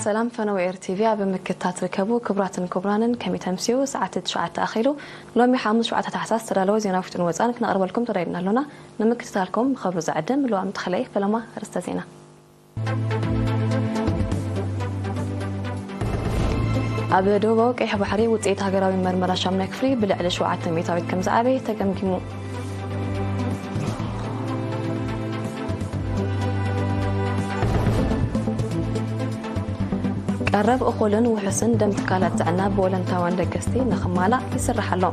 ሰላም ፈነወ ኤር ቲቪ ኣብ ምክትታት ርከቡ ክቡራትን ክቡራንን፣ ከመይ ተምስዩ? ሰዓት ትሽዓተ ኣኺሉ። ሎሚ ሓሙስ ሸውዓተ ታሕሳስ ዝተዳለወ ዜና ውሽጥን ወጻን ክነቕርበልኩም ተዳይድና ኣሎና። ንምክትታልኩም ብኸብሪ ዝዕድም ልዋም ተኽለይ። ፈለማ ኣርእስተ ዜና። ኣብ ደቡባዊ ቀይሕ ባሕሪ ውጽኢት ሃገራዊ መርመራ ሻምናይ ክፍሊ ብልዕሊ ሸውዓተ ሚእታዊት ከም ዝዓበየ ተገምጊሙ። ቀረብ እኹልን ውሑስን ደም ትካላት ጥዕና ብወለንታውያን ለገስቲ ንኽማላእ ይስራሕ ኣሎ።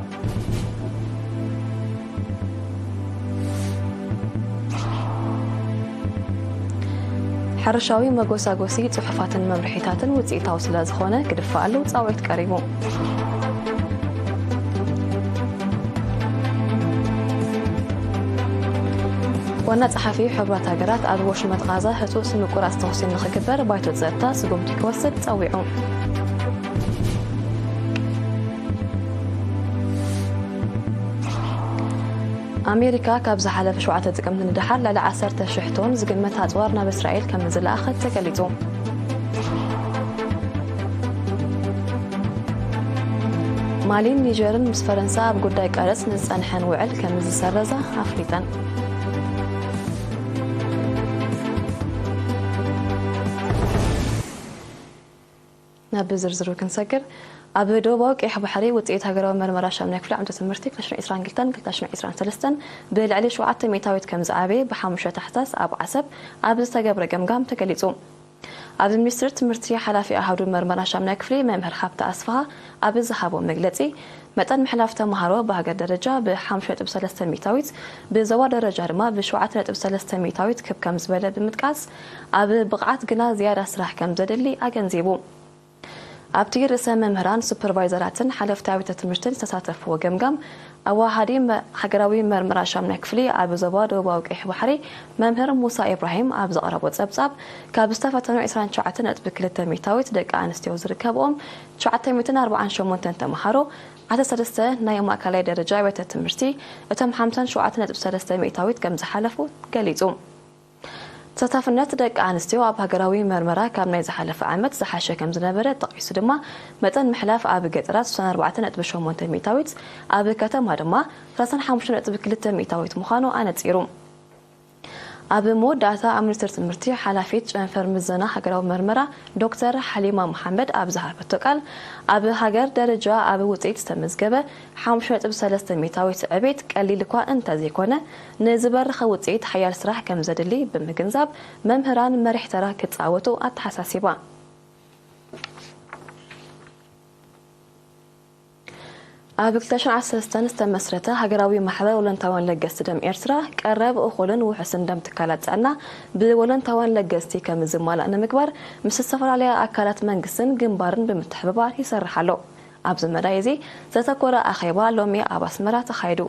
ሕርሻዊ መጎሳጎሲ ጽሑፋትን መምርሒታትን ውጽኢታዊ ስለ ዝኾነ ክድፋኣሉ ጻውዒት ቀሪቡ። ዋና ጸሓፊ ሕቡራት ሃገራት ኣብ ወሽመጥ ቓዛ ህጹጽ ምቁራጽ ተኹሲ ንኽግበር ባይቶ ጸጥታ ስጉምቲ ክወስድ ጸዊዑ። ኣሜሪካ ካብ ዝሓለፈ ሸውዓተ ጥቅምቲ ንደሓር ልዕሊ ዓሰርተ ሽሕ ቶን ዝግመት ኣጽዋር ናብ እስራኤል ከም ዝለኣኸት ተገሊጹ። ማሊን ኒጀርን ምስ ፈረንሳ ኣብ ጉዳይ ቀረጽ ንዝጸንሐን ውዕል ከም ዝሰረዛ ኣፍሊጠን። ናብ ዝርዝሩ ክንሰግር፣ ኣብ ደቡባዊ ቀይሕ ባሕሪ ውጽኢት ሃገራዊ መርመራ ሻምናይ ክፍሊ ዓመተ ትምህርቲ ክልተ ሽሕን ዕስራን ክልተን ክልተ ሽሕን ዕስራን ሰለስተን ብልዕሊ ሸውዓተ ሚእታዊት ከም ዝዓበየ ብሓሙሽተ ታሕሳስ ኣብ ዓሰብ ኣብ ዝተገብረ ገምጋም ተገሊጹ። ኣብ ሚኒስትሪ ትምህርቲ ሓላፊ ኣሃዱ መርመራ ሻምናይ ክፍሊ መምህር ሃብተ ኣስፍሃ ኣብ ዝሃቦ መግለጺ፣ መጠን ምሕላፍ ተምሃሮ ብሃገር ደረጃ ብሓሙሽተ ነጥቢ ሰለስተ ሚእታዊት፣ ብዞባ ደረጃ ድማ ብሸውዓተ ነጥቢ ሰለስተ ሚእታዊት ክብ ከም ዝበለ ብምጥቃስ፣ ኣብ ብቕዓት ግና ዝያዳ ስራሕ ከም ዘድሊ ኣገንዚቡ። ኣብቲ ርእሰ መምህራን፣ ሱፐርቫይዘራትን ሓለፍቲ ኣብያተ ትምህርትን ዝተሳተፍዎ ገምጋም፣ ኣዋሃዲ መ-፣ ሃገራዊ መርመራ ሻምናይ ክፍሊ ኣብ ዞባ ደቡባዊ ቀይሕ ባሕሪ መምህር ሙሳ ኢብራሂም ኣብ ዘቕረቦ ጸብጻብ፣ ካብ ዝተፈተኑ ዕስራን ትሽዓተን ነጥቢ ክልተ ሚእታዊት ደቂ ኣንስትዮ ዝርከብኦም ትሽዓተ ሚእትን ኣርባዓን ሸሞንተን ተምሃሮ፣ ዓሰርተ ሰለስተ ናይ ማእከላይ ደረጃ ኣብያተ ትምህርቲ፣ እቶም ሓምሳን ሸውዓተን ነጥቢ ሰለስተ ሚእታዊት ከም ዝሓለፉ ገሊጹ። ተሳታፍነት ደቂ ኣንስትዮ ኣብ ሃገራዊ መርመራ ካብ ናይ ዝሓለፈ ዓመት ዝሓሸ ከም ዝነበረ ጠቒሱ ድማ፣ መጠን ምሕላፍ ኣብ ገጠራት ስሳን ኣርባዕተን ነጥቢ ሸሞንተ ሚእታዊት፣ ኣብ ከተማ ድማ ሰላሳን ሓሙሽተን ነጥቢ ክልተ ሚእታዊት ምዃኑ ኣነጺሩ። ኣብ መወዳእታ ኣብ ሚኒስቴር ትምህርቲ ሓላፊት ጨንፈር ምዘና ሃገራዊ መርመራ ዶክተር ሓሊማ መሓመድ ኣብ ዝሃበቶ ቃል፣ ኣብ ሃገር ደረጃ ኣብ ውጽኢት ዝተመዝገበ ሓሙሽተ ነጥቢ ሰለስተ ሚእታዊት ዕቤት ቀሊል እኳ እንተዘይኮነ፣ ንዝበረኸ ውጽኢት ሓያል ስራሕ ከም ዘድሊ ብምግንዛብ፣ መምህራን መሪሕ ተራ ክጻወቱ ኣተሓሳሲባ። ኣብ ክልተ ሽሕን ዓሰርተ ሰለስተን ዝተመስረተ ሃገራዊ ማሕበር ወለንታውያን ለገስቲ ደም ኤርትራ፣ ቀረብ እኹልን ውሑስን ደም ትካላት ጥዕና ብወለንታውያን ለገስቲ ከም ዝማላእ ንምግባር፣ ምስ ዝተፈላለያ ኣካላት መንግስትን ግንባርን ብምትሕብባር ይሰርሕ ኣሎ። ኣብዚ መዳይ እዚ ዘተኮረ ኣኼባ ሎሚ ኣብ ኣስመራ ተኻይዱ።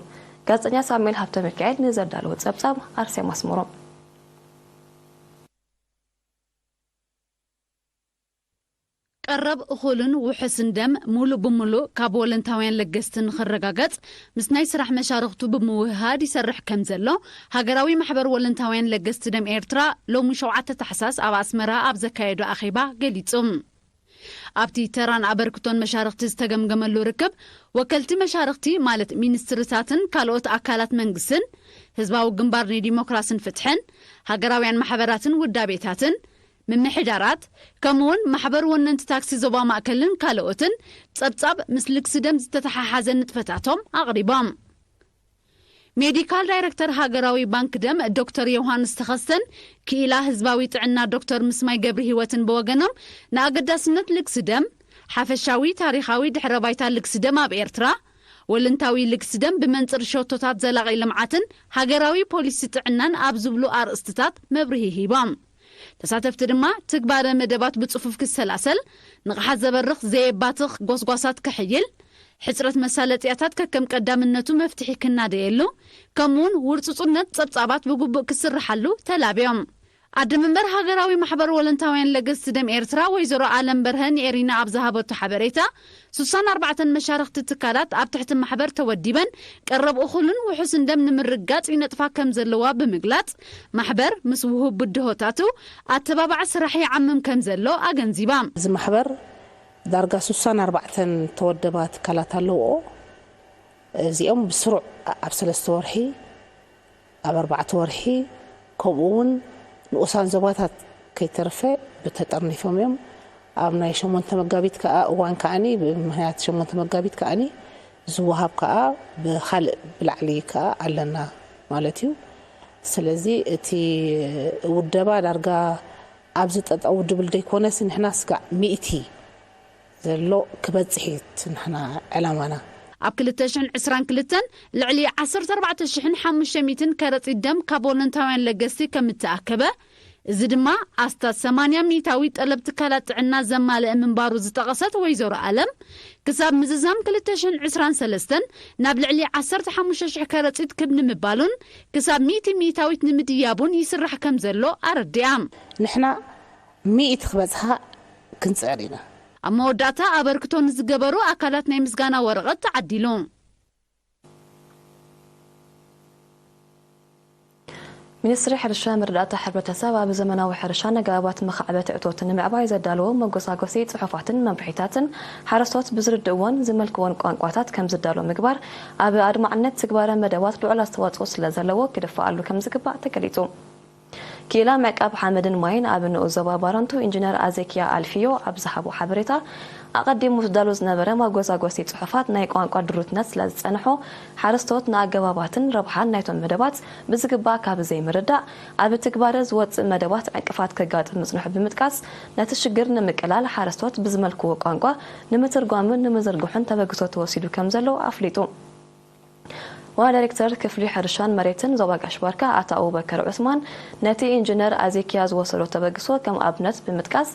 ጋዜጠኛ ሳሙኤል ሃብተ ሚካኤል ንዘዳለዎ ጸብጻብ ኣርሴማ ኣስመሮም። ቀረብ እኹልን ውሑስን ደም ሙሉእ ብሙሉእ ካብ ወለንታውያን ለገስቲ ንኽረጋገጽ፣ ምስ ናይ ስራሕ መሻርኽቱ ብምውህሃድ ይሰርሕ ከም ዘሎ፣ ሃገራዊ ማሕበር ወለንታውያን ለገስቲ ደም ኤርትራ ሎሚ ሸውዓተ ታሕሳስ ኣብ ኣስመራ ኣብ ዘካየዶ ኣኼባ ገሊጹ። ኣብቲ ተራን ኣበርክቶን መሻርኽቲ ዝተገምገመሉ ርክብ፣ ወከልቲ መሻርኽቲ ማለት ሚኒስትርታትን ካልኦት ኣካላት መንግስትን፣ ህዝባዊ ግንባር ንዲሞክራስን ፍትሕን፣ ሃገራውያን ማሕበራትን ውዳቤታትን፣ ምምሕዳራት፣ ከምኡውን ማሕበር ወነንቲ ታክሲ ዞባ ማእከልን ካልኦትን ጸብጻብ ምስ ልግሲ ደም ዝተተሓሓዘ ንጥፈታቶም ኣቕሪቦም። ሜዲካል ዳይረክተር ሃገራዊ ባንክ ደም ዶክተር ዮሃንስ ተኸስተን ክኢላ ህዝባዊ ጥዕና ዶክተር ምስማይ ገብሪ ህይወትን ብወገኖም፣ ንኣገዳስነት ልግሲ ደም፣ ሓፈሻዊ ታሪኻዊ ድሕረ ባይታ ልግሲ ደም ኣብ ኤርትራ፣ ወለንታዊ ልግሲ ደም ብመንጽር ሸቶታት ዘላቒ ልምዓትን ሃገራዊ ፖሊሲ ጥዕናን ኣብ ዝብሉ ኣርእስትታት መብርሂ ሂቦም። ተሳተፍቲ ድማ ትግባረ መደባት ብጽፉፍ ክሰላሰል፣ ንቕሓት ዘበርኽ ዘየባትኽ ጎስጓሳት ክሕይል፣ ሕጽረት መሳለጥያታት ከከም ቀዳምነቱ መፍትሒ ክናደየሉ፣ ከምኡውን ውርጹጽነት ጸብጻባት ብግቡእ ክስርሓሉ ተላብዮም። ኣደ መንበር ሃገራዊ ማሕበር ወለንታውያን ለገስቲ ደም ኤርትራ ወይዘሮ ኣለም በርሀ ንኤሪና ኣብ ዝሃበቶ ሓበሬታ፣ ስሳን ኣርባዕተን መሻርኽቲ ትካላት ኣብ ትሕቲ ማሕበር ተወዲበን ቀረብ እኹልን ውሑስን ደም ንምርጋጽ ይነጥፋ ከም ዘለዋ ብምግላጽ፣ ማሕበር ምስ ውሁብ ብድሆታቱ ኣተባባዒ ስራሕ ይዓምም ከም ዘሎ ኣገንዚባ። እዚ ማሕበር ዳርጋ ስሳን ኣርባዕተን ተወደባ ትካላት ኣለዎ። እዚኦም ብስሩዕ ኣብ ሰለስተ ወርሒ፣ ኣብ ኣርባዕተ ወርሒ፣ ከምኡ እውን ንኡሳን ዞባታት ከይተረፈ ብተጠርኒፎም እዮም። ኣብ ናይ ሸሞንተ መጋቢት ከኣ እዋን ከኣኒ፣ ብምኽንያት ሸሞንተ መጋቢት ከኣኒ ዝወሃብ ከኣ ብኻልእ ብላዕሊ ከኣ ኣለና ማለት እዩ። ስለዚ እቲ ውደባ ዳርጋ ኣብዚ ጠጠው ድብል ደይኮነስ ንሕና ስጋዕ ሚእቲ ዘሎ ክበጽሕ እዩ እቲ ንሕና ዕላማና። ኣብ ክልተ ሽሕን ዕስራን ክልተን ልዕሊ ዓሰርተ ኣርባዕተ ሽሕን ሓሙሽተ ሚእትን ከረጺት ደም ካብ ቮለንታውያን ለገስቲ ከም እተኣከበ፣ እዚ ድማ ኣስታት ሰማንያ ሚእታዊ ጠለብ ትካላት ጥዕና ዘማልአ ምንባሩ ዝጠቐሰት ወይዘሮ ኣለም፣ ክሳብ ምዝዛም ክልተ ሽሕን ዕስራን ሰለስተን ናብ ልዕሊ ዓሰርተ ሓሙሽተ ሽሕ ከረጺት ክብ ንምባሉን ክሳብ ሚእቲ ሚእታዊት ንምድያቡን ይስራሕ ከም ዘሎ ኣረዲኣ። ንሕና ሚእቲ ክበጽሓ ክንጽዕር ኢና። ኣብ መወዳእታ ኣበርክቶ ንዝገበሩ ኣካላት ናይ ምስጋና ወረቐት ተዓዲሉ። ሚኒስትሪ ሕርሻ መረዳእታ ሕብረተሰብ ኣብ ዘመናዊ ሕርሻ ነጋባት መኻዕበት እቶት ንምዕባይ ዘዳለዎ መጎሳጎሲ ጽሑፋትን መምርሒታትን ሓረስቶት ብዝርድእዎን ዝመልክዎን ቋንቋታት ከም ዝዳሎ ምግባር ኣብ ኣድማዕነት ትግባረ መደባት ልዑል ኣስተዋጽኦ ስለ ዘለዎ ክድፋኣሉ ከም ዝግባእ ተገሊጹ። ክኢላ ምዕቃብ ሓመድን ማይን ኣብ ንኡስ ዞባ ባረንቱ ኢንጂነር ኣዜኪያ ኣልፊዮ ኣብ ዝሃቦ ሓበሬታ፣ ኣቐዲሙ ዝዳሎ ዝነበረ መጎሳጎሲ ጽሑፋት ናይ ቋንቋ ድሩትነት ስለ ዝጸንሖ፣ ሓረስቶት ንኣገባባትን ረብሓን ናይቶም መደባት ብዝግባእ ካብ ዘይምርዳእ፣ ኣብ ትግባረ ዝወጽእ መደባት ዕንቅፋት ከጋጥም ምጽንሑ ብምጥቃስ፣ ነቲ ሽግር ንምቅላል ሓረስቶት ብዝመልክዎ ቋንቋ ንምትርጓምን ንምዝርግሑን ተበግሶ ተወሲዱ ከም ዘሎ ኣፍሊጡ። ዋና ዳይሬክተር ክፍሊ ሕርሻን መሬትን ዞባ ጋሽ ባርካ ኣቶ ኣቡበከር ዑስማን ነቲ ኢንጂነር ኣዜኪያ ዝወሰዶ ተበግሶ ከም ኣብነት ብምጥቃስ፣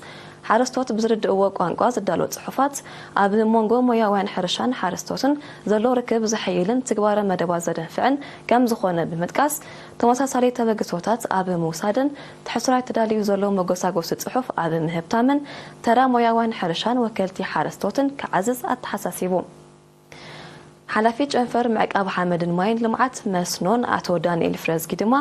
ሓረስቶት ብዝርድእዎ ቋንቋ ዝዳሎ ጽሑፋት ኣብ መንጎ ሞያውያን ሕርሻን ሓረስቶትን ዘሎ ርክብ ዘሐይልን ትግባረ መደባት ዘደንፍዕን ከም ዝኾነ ብምጥቃስ፣ ተመሳሳሊ ተበግሶታት ኣብ ምውሳድን ትሕሱራይ ተዳልዩ ዘሎ መጎሳጎሲ ጽሑፍ ኣብ ምህብታምን ተራ ሞያውያን ሕርሻን ወከልቲ ሓረስቶትን ክዓዝዝ ኣተሓሳሲቡ። ሓላፊ ጨንፈር ምዕቃብ ሓመድን ማይን ልምዓት መስኖን ኣቶ ዳንኤል ፍረዝጊ ድማ፣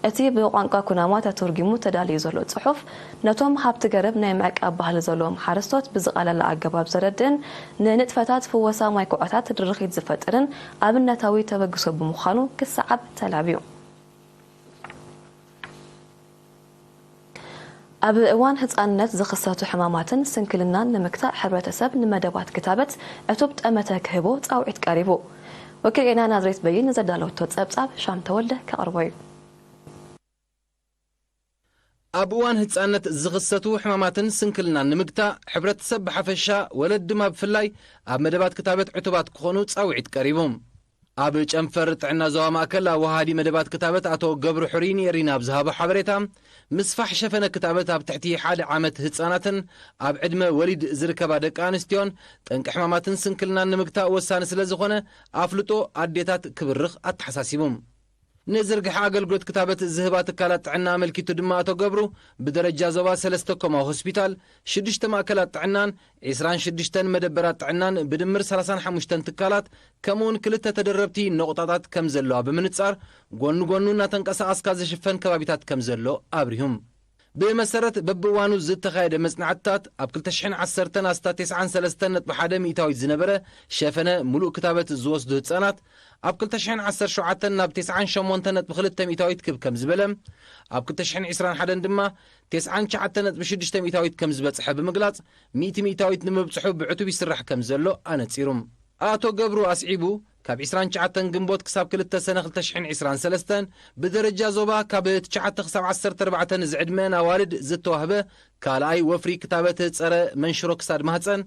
እቲ ብቋንቋ ኩናማ ተተርጒሙ ተዳልዩ ዘሎ ጽሑፍ፣ ነቶም ሃብቲ ገረብ ናይ ምዕቃብ ባህሊ ዘለዎም ሓረስቶት ብዝቐለለ ኣገባብ ዘረድእን ንንጥፈታት ፍወሳ ማይ ኩዖታት ድርኺት ዝፈጥርን ኣብነታዊ ተበግሶ ብምዃኑ ክሰዓብ ተላብዩ። ኣብ እዋን ህጻንነት ዝኽሰቱ ሕማማትን ስንክልናን ንምግታእ ሕብረተሰብ ንመደባት ክታበት ዕቱብ ጠመተ ክህቦ ጻውዒት ቀሪቡ። ወኪል ዜና ናዝሬት በይን ዘዳለወቶ ጸብጻብ ሻም ተወልደ ከቕርቦ እዩ። ኣብ እዋን ህጻንነት ዝኽሰቱ ሕማማትን ስንክልናን ንምግታእ ሕብረተሰብ ብሓፈሻ ወለድ ድማ ብፍላይ ኣብ መደባት ክታበት ዕቱባት ክኾኑ ጻውዒት ቀሪቡ። ኣብ ጨንፈር ጥዕና ዞባ ማእከል ኣወሃዲ መደባት ክታበት ኣቶ ገብሩ ሕሩይ ንኤሪና ኣብ ዝሃቦ ሓበሬታ፣ ምስፋሕ ሸፈነ ክታበት ኣብ ትሕቲ ሓደ ዓመት ህጻናትን ኣብ ዕድመ ወሊድ ዝርከባ ደቂ ኣንስትዮን ጠንቂ ሕማማትን ስንክልናን ንምግታእ ወሳኒ ስለ ዝኾነ ኣፍልጦ ኣዴታት ክብርኽ ኣተሓሳሲቡ። ንዝርግሐ ኣገልግሎት ክታበት ዝህባ ትካላት ጥዕና ኣመልኪቱ ድማ ኣቶ ገብሩ፣ ብደረጃ ዞባ ሰለስተ ኮማ ሆስፒታል፣ ሽዱሽተ ማእከላት ጥዕናን ዒስራን ሽዱሽተን መደበራት ጥዕናን ብድምር ሰላሳን ሓሙሽተን ትካላት ከምኡውን ክልተ ተደረብቲ ነቑጣታት ከም ዘለዋ ብምንጻር፣ ጎኒ ጎኑ እናተንቀሳቐስካ ዝሽፈን ከባቢታት ከም ዘሎ ኣብሪሁም። ብመሰረት በብእዋኑ ዝተኻየደ መጽናዕትታት፣ ኣብ ክልተ ሽሕን ዓሰርተን ኣስታት ተስዓን ሰለስተን ነጥቢ ሓደ ሚእታዊት ዝነበረ ሸፈነ ሙሉእ ክታበት ዝወስዱ ህጻናት፣ ኣብ ክልተ ሽሕን ዓሰርተ ሸውዓተን ናብ ተስዓን ሸሞንተን ነጥቢ ክልተ ሚእታዊት ክብ ከም ዝበለ፣ ኣብ ክልተ ሽሕን ዕስራን ሓደን ድማ ተስዓን ትሽዓተን ነጥቢ ሽዱሽተ ሚእታዊት ከም ዝበጽሐ ብምግላጽ፣ ሚእቲ ሚእታዊት ንምብጽሑ ብዕቱብ ይስራሕ ከም ዘሎ ኣነጺሩ። ኣቶ ገብሩ ኣስዒቡ፣ ካብ ዕስራን ትሽዓተን ግንቦት ክሳብ ክልተ ሰነ ክልተ ሽሕን ዕስራን ሰለስተን ብደረጃ ዞባ ካብ ትሽዓተ ክሳብ ዓሰርተ ኣርባዕተ ንዝዕድመን ኣዋልድ ዝተዋህበ ካልኣይ ወፍሪ ክታበት ጸረ መንሽሮ ክሳድ ማህጸን፣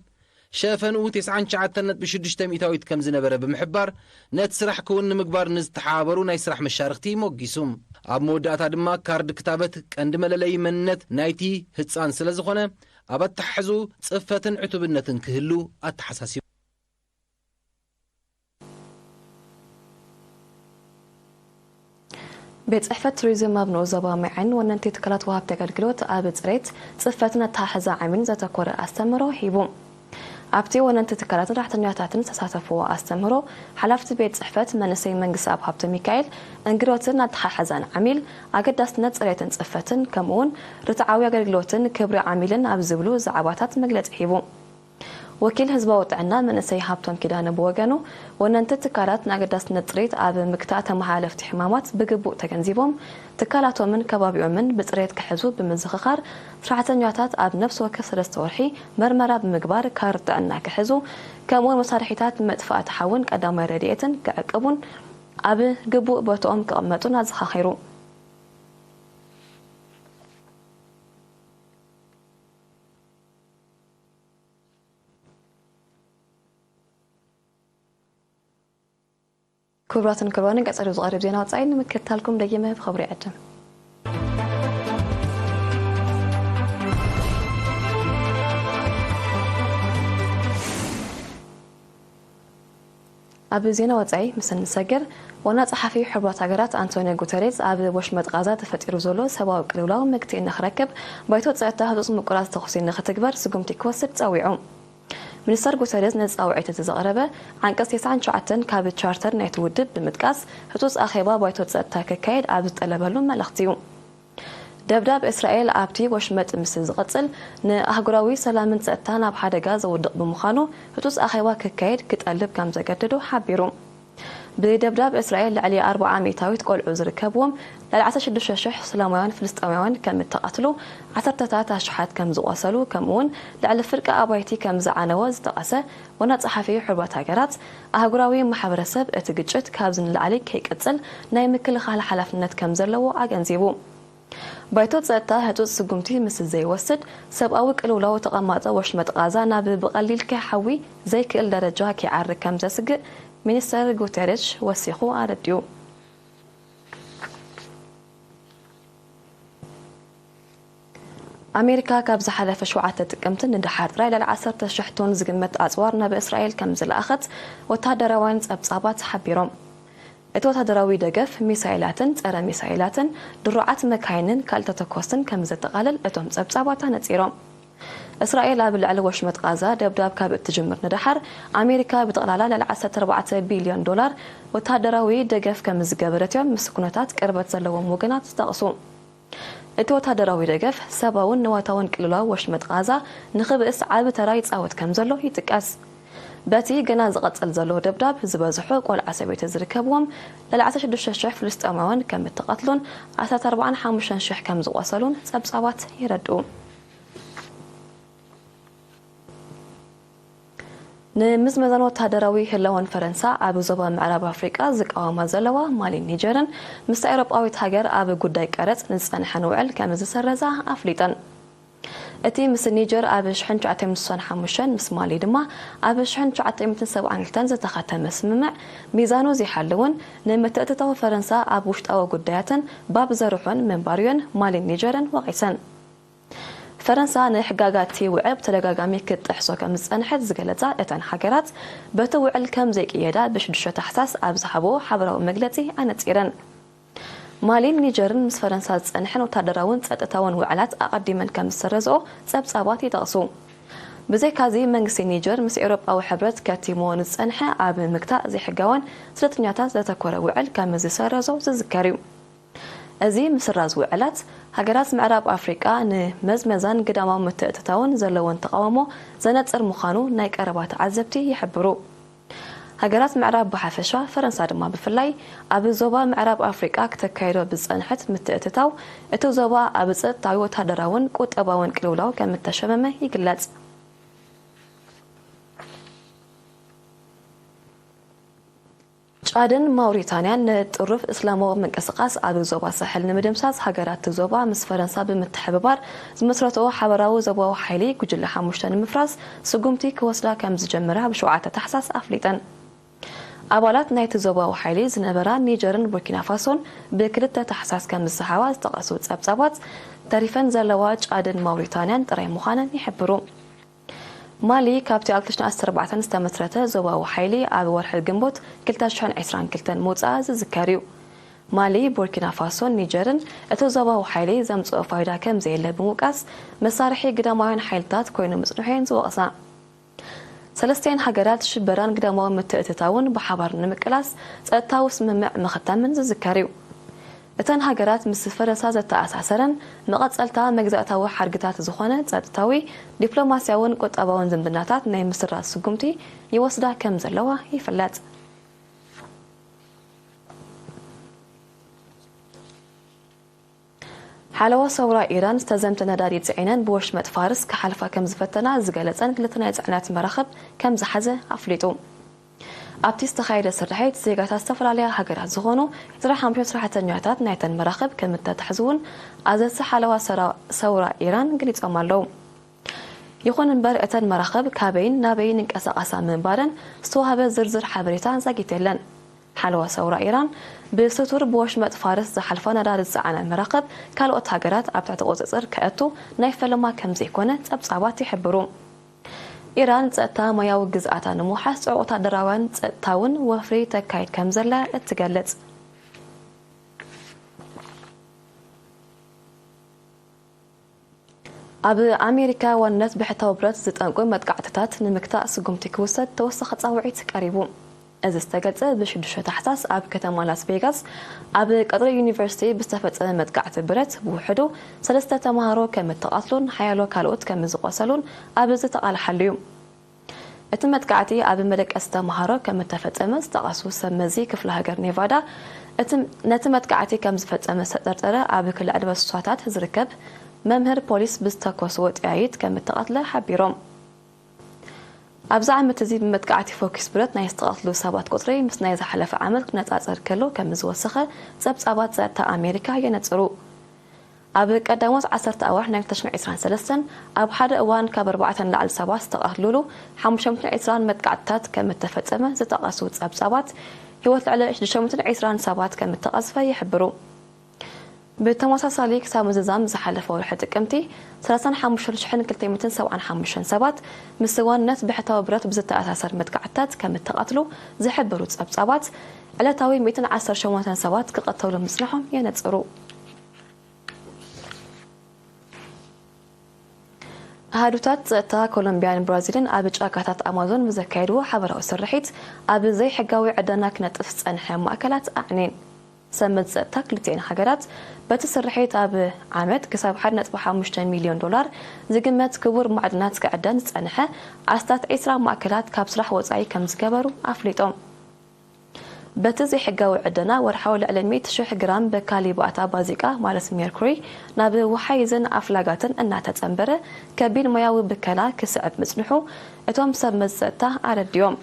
ሸፈንኡ ተስዓን ትሽዓተን ነጥቢ ሽዱሽተ ሚእታዊት ከም ዝነበረ ብምሕባር፣ ነቲ ስራሕ ክውን ንምግባር ንዝተሓባበሩ ናይ ስራሕ መሻርኽቲ ሞጊሱ። ኣብ መወዳእታ ድማ ካርድ ክታበት ቀንዲ መለለዪ መንነት ናይቲ ህጻን ስለ ዝኾነ፣ ኣብ ኣተሓሕዝኡ ጽፈትን ዕቱብነትን ክህሉ ኣተሓሳሲቡ። ቤት ጽሕፈት ቱሪዝም ኣብ ንኡስ ዞባ ማይዓይን ወነንቲ ትካላት ወሃብቲ ኣገልግሎት ኣብ ጽሬት፣ ጽፈትን ኣተሓሕዛ ዓሚልን ዘተኮረ ኣስተምህሮ ሂቡ። ኣብቲ ወነንቲ ትካላትን ሰራሕተኛታትን ዝተሳተፍዎ ኣስተምህሮ፣ ሓላፍቲ ቤት ጽሕፈት መንእሰይ መንግስቲ ኣብ ሃብተ ሚካኤል፣ እንግዶትን ኣተሓሕዛን ዓሚል፣ ኣገዳስነት ጽሬትን ጽፈትን፣ ከምኡውን ርትዓዊ ኣገልግሎትን ክብሪ ዓሚልን ኣብ ዝብሉ ዛዕባታት መግለጺ ሂቡ። ወኪል ህዝባዊ ጥዕና መንእሰይ ሃብቶም ኪዳነ ብወገኑ፣ ወነንቲ ትካላት ንኣገዳስነት ጽሬት ኣብ ምግታእ ተመሓላለፍቲ ሕማማት ብግቡእ ተገንዚቦም፣ ትካላቶምን ከባቢኦምን ብጽሬት ክሕዙ ብምዝኽኻር፣ ሰራሕተኛታት ኣብ ነፍሲ ወከፍ ሰለስተ ወርሒ መርመራ ብምግባር ካርድ ጥዕና ክሕዙ፣ ከምኡውን መሳርሒታት መጥፋእቲ ሓውን ቀዳማይ ረድኤትን ክዕቅቡን ኣብ ግቡእ ቦታኦም ክቕመጡን ኣዘኻኺሩ። ክቡራትን ክቡራንን፣ ቀጸሉ ዝቐርብ ዜና ወጻኢ ንምክትታልኩም ደጊመ ብኽብሪ ይዕድም። ኣብ ዜና ወጻኢ ምስ እንሰግር፣ ዋና ጸሓፊ ሕቡራት ሃገራት ኣንቶኒዮ ጉተሬዝ ኣብ ወሽመጥ ቃዛ ተፈጢሩ ዘሎ ሰብኣዊ ቅልውላው መግትኢ ንኽረክብ ባይቶ ጸጥታ ህጹጽ ምቁራጽ ተኹሲ ንኽትግበር ስጉምቲ ክወስድ ጸዊዑ። ሚኒስተር ጉተሬዝ ንጻውዒት እቲ ዘቕረበ፣ ዓንቀጽ ተስዓን ትሽዓተን ካብ ቻርተር ናይቲ ውድብ ብምጥቃስ፣ ህጹጽ ኣኼባ ባይቶ ጸጥታ ክካየድ ኣብ ዝጠለበሉ መልእኽቲ እዩ። ደብዳብ እስራኤል ኣብቲ ወሽመጥ ምስ ዝቐጽል፣ ንኣህጉራዊ ሰላምን ጸጥታን ኣብ ሓደጋ ዘውድቕ ብምዃኑ፣ ህጹጽ ኣኼባ ክካየድ ክጠልብ ከም ዘገደዶ ሓቢሩ። ብደብዳብ እስራኤል ልዕሊ ኣርብዓ ሚእታዊት ቆልዑ ዝርከብዎም ልዕሊ ዓሰርተ ሽዱሽተ ሽሕ እስላማውያን ፍልስጤማውያን ከም እተቐትሉ፣ ዓሰርተታት ኣሽሓት ከም ዝቖሰሉ፣ ከምኡውን ልዕሊ ፍርቂ ኣባይቲ ከም ዝዓነወ ዝጠቐሰ ዋና ጸሓፊ ሕቡራት ሃገራት፣ ኣህጉራዊ ማሕበረሰብ እቲ ግጭት ካብዚ ንላዕሊ ከይቅጽል ናይ ምክልኻል ሓላፍነት ከም ዘለዎ ኣገንዚቡ። ባይቶ ጸጥታ ህጹጽ ስጉምቲ ምስ ዘይወስድ፣ ሰብኣዊ ቅልውላው ተቐማጦ ወሽመጥ ቃዛ ናብ ብቐሊል ክሓዊ ዘይክእል ደረጃ ክዓርግ ከም ዘስግእ ሚኒስተር ጉተሬሽ ወሲኹ ኣረዲኡ። ኣሜሪካ ካብ ዝሓለፈ ሸውዓተ ጥቅምቲ ንደሓር ጥራይ ልዕሊ ዓሰርተ ሽሕ ቶን ዝግመት ኣጽዋር ናብ እስራኤል ከም ዝለኣኸት ወተሃደራውያን ጸብጻባት ሓቢሮም። እቲ ወተሃደራዊ ደገፍ፣ ሚሳይላትን ጸረ ሚሳይላትን ድሩዓት መካይንን ካልእ ተተኮስትን ከም ዘጠቓልል እቶም ጸብጻባት ኣነጺሮም። እስራኤል ኣብ ልዕሊ ወሽመጥ ቃዛ ደብዳብ ካብ እትጅምር ንደሓር፣ ኣሜሪካ ብጠቕላላ ልዕሊ ዓሰርተ ኣርባዕተ ቢልዮን ዶላር ወተሃደራዊ ደገፍ ከም ዝገበረት እዮም ምስ ኩነታት ቅርበት ዘለዎም ወገናት ዝጠቕሱ። እቲ ወተሃደራዊ ደገፍ፣ ሰብኣውን ንዋታውን ቅልውላው ወሽመጥ ቃዛ ንኽብእስ ዓቢ ተራ ይጻወት ከም ዘሎ ይጥቀስ። በቲ ገና ዝቐጽል ዘሎ ደብዳብ፣ ዝበዝሑ ቆልዓ ሰበይቲ ዝርከብዎም ልዕሊ ዓሰርተ ሽዱሽተ ሽሕ ፍልስጤማውያን ከም እተቐትሉን ዓሰርተ ኣርባዓን ሓሙሽተን ሽሕ ከም ዝቖሰሉን ጸብጻባት የረድኡ። ንምዝመዛን ወተሃደራዊ ህላወን ፈረንሳ ኣብ ዞባ ምዕራብ ኣፍሪቃ ዝቃወማ ዘለዋ ማሊን ኒጀርን፣ ምስታ ኤውሮጳዊት ሃገር ኣብ ጉዳይ ቀረጽ ንዝጸንሐን ውዕል ከም ዝሰረዛ ኣፍሊጠን። እቲ ምስ ኒጀር ኣብ ሽሕን ትሽዓተ ሚእትን ስሳን ሓሙሽተን፣ ምስ ማሊ ድማ ኣብ ሽሕን ትሽዓተ ሚእትን ሰብዓን ክልተን ዝተኸተመ ስምምዕ፣ ሚዛኑ ዘይሓለውን ንምትእትታው ፈረንሳ ኣብ ውሽጣዊ ጉዳያትን ባብ ዘርሑን ምንባሩ'የን ማሊን ኒጀርን ወቒሰን። ፈረንሳ ንሕጋጋት እቲ ውዕል ብተደጋጋሚ ክትጥሕሶ ከም ዝጸንሐት ዝገለጻ እተን ሃገራት፣ በቲ ውዕል ከም ዘይቅየዳ ብሽዱሽተ ታሕሳስ ኣብ ዝሃቦ ሓበራዊ መግለጺ ኣነጺረን። ማሊን ኒጀርን ምስ ፈረንሳ ዝጸንሐን ወታደራውን ጸጥታውን ውዕላት ኣቐዲመን ከም ዝሰረዝኦ ጸብጻባት ይጠቕሱ። ብዘይካዚ፣ መንግስቲ ኒጀር ምስ ኤውሮጳዊ ሕብረት ከቲምዎ ንዝጸንሐ ኣብ ምግታእ ዘይሕጋውያን ስደተኛታት ዘተኮረ ውዕል ከም ዝሰረዞ ዝዝከር እዩ። እዚ ምስራዝ ውዕላት፣ ሃገራት ምዕራብ ኣፍሪቃ ንመዝመዛን ግዳማዊ ምትእትታውን ዘለወን ተቓውሞ ዘነጽር ምዃኑ ናይ ቀረባ ተዓዘብቲ ይሕብሩ። ሃገራት ምዕራብ ብሓፈሻ፣ ፈረንሳ ድማ ብፍላይ፣ ኣብ ዞባ ምዕራብ ኣፍሪቃ ክተካይዶ ብዝጸንሐት ምትእትታው፣ እቲ ዞባ ኣብ ጸጥታዊ፣ ወተሃደራውን ቁጠባውን ቅልውላው ከም እተሸመመ ይግለጽ። ጫድን ማውሪታንያን ንጥሩፍ እስላማዊ ምንቅስቓስ ኣብ ዞባ ሳሕል ንምድምሳስ፣ ሃገራት እቲ ዞባ ምስ ፈረንሳ ብምትሕብባር ዝመስረትኦ ሓበራዊ ዞባዊ ሓይሊ፣ ጉጅለ ሓሙሽተ፣ ንምፍራስ ስጉምቲ ክወስዳ ከም ዝጀመራ ብሸውዓተ ታሕሳስ ኣፍሊጠን። ኣባላት ናይቲ ዞባዊ ሓይሊ ዝነበራ ኒጀርን ቡርኪና ፋሶን ብክልተ ታሕሳስ ከም ዝሰሓባ ዝጠቐሱ ጸብጻባት፣ ተሪፈን ዘለዋ ጫድን ማውሪታንያን ጥራይ ምዃነን ይሕብሩ። ማሊ ካብቲ ኣብ ክልተ ሽሕን ዓሰርተ ኣርባዕተን ዝተመስረተ ዞባዊ ሓይሊ ኣብ ወርሒ ግንቦት ክልተ ሽሕን ዕስራን ክልተን ምውጻኣ ዝዝከር እዩ። ማሊ፣ ቡርኪና ፋሶን ኒጀርን እቲ ዞባዊ ሓይሊ ዘምጽኦ ፋይዳ ከም ዘየለ ብምውቃስ፣ መሳርሒ ግዳማውያን ሓይልታት ኮይኑ ምጽንሑ እየን ዝወቕሳ። ሰለስቲኤን ሃገራት ሽበራን ግዳማዊ ምትእትታውን ብሓባር ንምቅላስ ጸጥታዊ ስምምዕ ምኽታምን ዝዝከር እዩ። እተን ሃገራት ምስ ፈረንሳ ዘተኣሳሰረን መቐጸልታ መግዛእታዊ ሓድግታት ዝኾነ ጸጥታዊ፣ ዲፕሎማስያውን ቁጠባውን ዝምድናታት ናይ ምስራዝ ስጉምቲ ይወስዳ ከም ዘለዋ ይፍለጥ። ሓለዋ ሰውራ ኢራን ዝተዘምተ ነዳዲ ጽዒነን ብወሽመጥ ፋርስ ክሓልፋ ከም ዝፈተና ዝገለጸን ክልተ ናይ ጽዕነት መራኽብ ከም ዝሓዘ ኣፍሊጡ። ኣብቲ ዝተኻየደ ስርሒት ዜጋታት ዝተፈላለያ ሃገራት ዝኾኑ ዕስራ ሓሙሽተ ሰራሕተኛታት ናይተን መራኽብ ከም እተታሕዙ እውን ኣዘዝቲ ሓለዋ ሰራ-፣ ሰውራ ኢራን ገሊጾም ኣለዉ። ይኹን እምበር እተን መራኽብ ካበይን ናበይን ይንቀሳቐሳ ምንባረን ዝተዋህበ ዝርዝር ሓበሬታ ዛጊት የለን። ሓለዋ ሰውራ ኢራን ብስቱር ብወሽመጥ ፋርስ ዝሓልፋ ነዳዲ ዝጸዓና መራኽብ ካልኦት ሃገራት ኣብ ትሕቲ ቁጽጽር ከእቱ ናይ ፈለማ ከም ዘይኮነ ጸብጻባት ይሕብሩ። ኢራን ጸጥታ ማያዊ ግዝኣታ ንምውሓስ ጽዑቕ ወታደራውያን ጸጥታውን ወፍሪ ተካይድ ከም ዘላ እትገልጽ። ኣብ ኣሜሪካ ዋንነት ብሕታዊ ብረት ዝጠንቁ መጥቃዕትታት ንምግታእ ስጉምቲ ክውሰድ ተወሳኺ ጻውዒት ቀሪቡ። እዚ ዝተገልጸ ብሽዱሽተ ታሕሳስ ኣብ ከተማ ላስ ቬጋስ ኣብ ቀጽሪ ዩኒቨርሲቲ ብዝተፈጸመ መጥቃዕቲ ብረት ብውሕዱ ሰለስተ ተማሃሮ ከም እተቓትሉን ሓያሎ ካልኦት ከም ዝቖሰሉን ኣብ ዝተቓልሓሉ እዩ። እቲ መጥቃዕቲ ኣብ መደቀሲ ተማሃሮ ከም እተፈጸመ ዝጠቐሱ ሰብ መዚ ክፍለ ሃገር ኔቫዳ፣ እቲ፣ ነቲ መጥቃዕቲ ከም ዝፈጸመ ዝተጠርጠረ ኣብ ክሊ ዕድመ ስሳታት ዝርከብ መምህር ፖሊስ ብዝተኮስዎ ጥያይት ከም እተቐትለ ሓቢሮም። ኣብዚ ዓመት እዚ ብመጥቃዕቲ ፎኪስ ብረት ናይ ዝተቐትሉ ሰባት ቁጽሪ ምስ ናይ ዝሓለፈ ዓመት ክነጻጸር ከሎ ከም ዝወሰኸ ጸብጻባት ጸጥታ ኣሜሪካ የነጽሩ። ኣብ ቀዳሞት ዓሰርተ ኣዋርሕ ናይ ክልተ ሽሕን ዕስራን ሰለስተን ኣብ ሓደ እዋን ካብ ኣርባዕተ ንላዕሊ ሰባት ዝተቐትሉሉ ሓሙሽተ ሚእትን ዕስራን መጥቃዕትታት ከም እተፈጸመ ዝጠቐሱ ጸብጻባት፣ ህይወት ልዕሊ ሽዱሽተ ሚእትን ዕስራን ሰባት ከም እተቐዝፈ ይሕብሩ። ብተመሳሳሊ ክሳብ ምዝዛም ዝሓለፈ ወርሒ ጥቅምቲ ሰላሳን ሓሙሽተ ሽሕን ክልተ ሚእትን ሰብዓን ሓሙሽተን ሰባት ምስ ዋንነት ብሕታዊ ብረት ብዝተኣሳሰር መጥቃዕትታት ከም እተቐትሉ ዝሕብሩ ጸብጻባት፣ ዕለታዊ ሚእትን ዓሰርተ ሸሞንተን ሰባት ክቐተሉ ምጽንሖም የነጽሩ። ኣሃዱታት ጸጥታ ኮሎምቢያን ብራዚልን ኣብ ጫካታት ኣማዞን ብዘካየድዎ ሓበራዊ ስርሒት፣ ኣብ ዘይሕጋዊ ዕደና ክነጥፍ ዝጸንሐ ማእከላት ኣዕኔን። ሰመት ጸጥታ ክልቲኤን ሃገራት፣ በቲ ስርሒት ኣብ ዓመት ክሳብ ሓደ ነጥቢ ሓሙሽተ ሚልዮን ዶላር ዝግመት ክቡር ማዕድናት ክዕደን ዝጸንሐ ኣስታት ዕስራ ማእከላት ካብ ስራሕ ወጻኢ ከም ዝገበሩ ኣፍሊጦም። በቲ ዘይሕጋዊ ዕደና ወርሓዊ ልዕሊ ሚእቲ ሽሕ ግራም በካሊ ባእታ ባዚቃ፣ ማለት ሜርኩሪ፣ ናብ ወሓይዝን ኣፍላጋትን እናተጸንበረ ከቢድ ማያዊ ብከላ ክስዕብ ምጽንሑ እቶም ሰብ መዚ ጸጥታ ኣረዲኦም።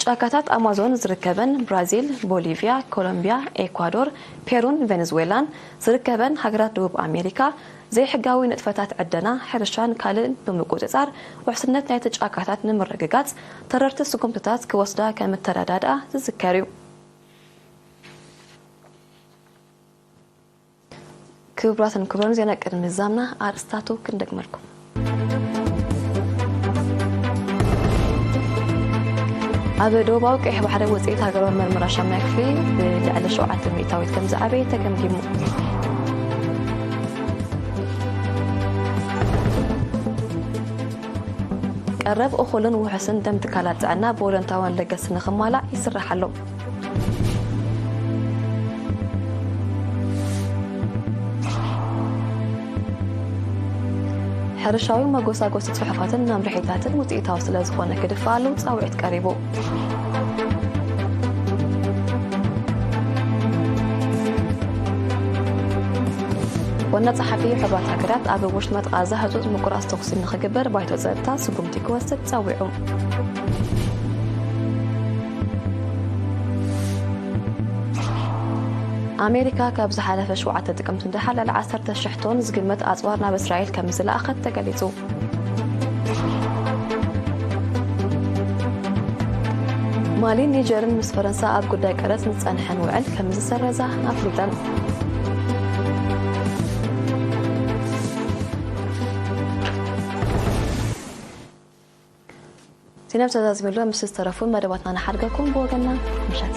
ጫካታት ኣማዞን ዝርከበን ብራዚል፣ ቦሊቪያ፣ ኮሎምቢያ፣ ኤኳዶር፣ ፔሩን ቬኔዙዌላን ዝርከበን ሃገራት ደቡብ ኣሜሪካ፣ ዘይሕጋዊ ንጥፈታት ዕደና፣ ሕርሻን ካልእን ብምቁጽጻር፣ ውሕስነት ናይቲ ጫካታት ንምርግጋጽ ተረርቲ ስጉምትታት ክወስዳ ከም እተረዳድኣ ዝዝከር እዩ። ክቡራትን ክቡራን፣ ዜና ቅድሚ ምዝዛምና ኣርእስታቱ ክንደግመልኩም። ኣብ ደቡባዊ ቀይሕ ባሕሪ ውፅኢት ሃገራዊ መርመራ ሻምናይ ክፍሊ ብልዕሊ ሸውዓተ ሚእታዊት ከም ዝዓበየ ተገምጊሙ። ቀረብ እኹልን ውሑስን ደም ትካላት ጥዕና ብወለንታውያን ለገስቲ ንኽማላእ ይስራሕ ኣሎ። ሕርሻዊ መጎሳጎሲ ጽሑፋትን መምርሒታትን ውጽኢታዊ ስለ ዝኾነ ክድፍኣሉ ጻውዒት ቀሪቡ። ዋና ጸሓፊ ሕቡራት ሃገራት ኣብ ወሽመጥ ቃዛ ህጹጽ ምቁራጽ ተኹሲ ንኽግበር ባይቶ ጸጥታ ስጉምቲ ክወስድ ጸዊዑ። ኣሜሪካ ካብ ዝሓለፈ ሸውዓተ ጥቅምቲ ንደሓር ልዕሊ ዓሰርተ ሽሕ ቶን ዝግመት ኣጽዋር ናብ እስራኤል ከም ዝለኣኸት ተገሊጹ። ማሊን ኒጀርን ምስ ፈረንሳ ኣብ ጉዳይ ቀረጽ ንዝጸንሐን ውዕል ከም ዝሰረዛ ኣፍሊጠን። ዜና ተዛዚምሎ ምስ ዝተረፉ መደባትና ንሓድገኩም ብወገንና ምሸት።